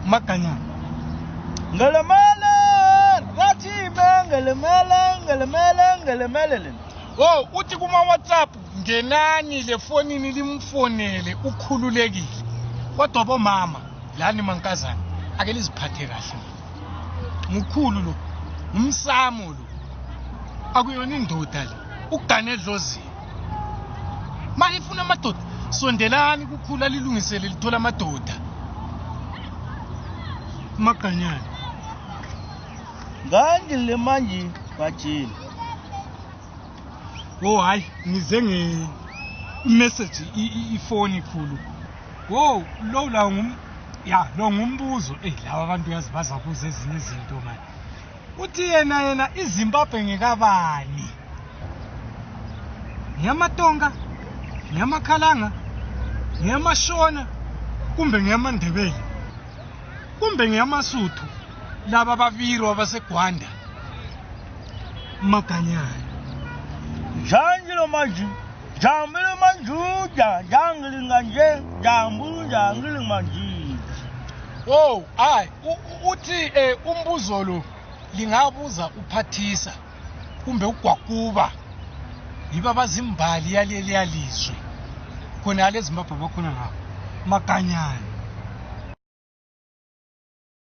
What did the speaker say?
Maganyana. Ngelemele, rathime ngelemele. Oh, uthi kuma WhatsApp ngenani le fonini limfonele ukhululekile. Kodwa bomama, lani mankazana, ake liziphathe kahle. Mukhulu lo, umsamo lo. Akuyona indoda le, ugane edlozini. Manje ifuna amadoda, sondelani kukhula lilungisele lithola amadoda. Maganyana. Ngandile manje bajini. Oh hayi, ngize message ifoni khulu. Oh, lo ngumbuzo. Laba abantu yazibaza kuze ezinye izinto manje. Uthi yena iZimbabwe ngekabani? Ngiyamatonga, ngiyamakhalanga, ngiyamashona, kumbe ngiyamandebele, kumbe ngiyamasuthu, laba baviro abaseGwanda. Maganyana. Janjilo manje. Jambile manjuja, janglinga nje, jangling manje. Oh, hayi, uthi umbuzo lo lingabuza uphathisa kumbe ugwakuba. Yiba bazimbali yaleli yalizwe. Khona leZimbabwe bakhona ngapha. Maganyana.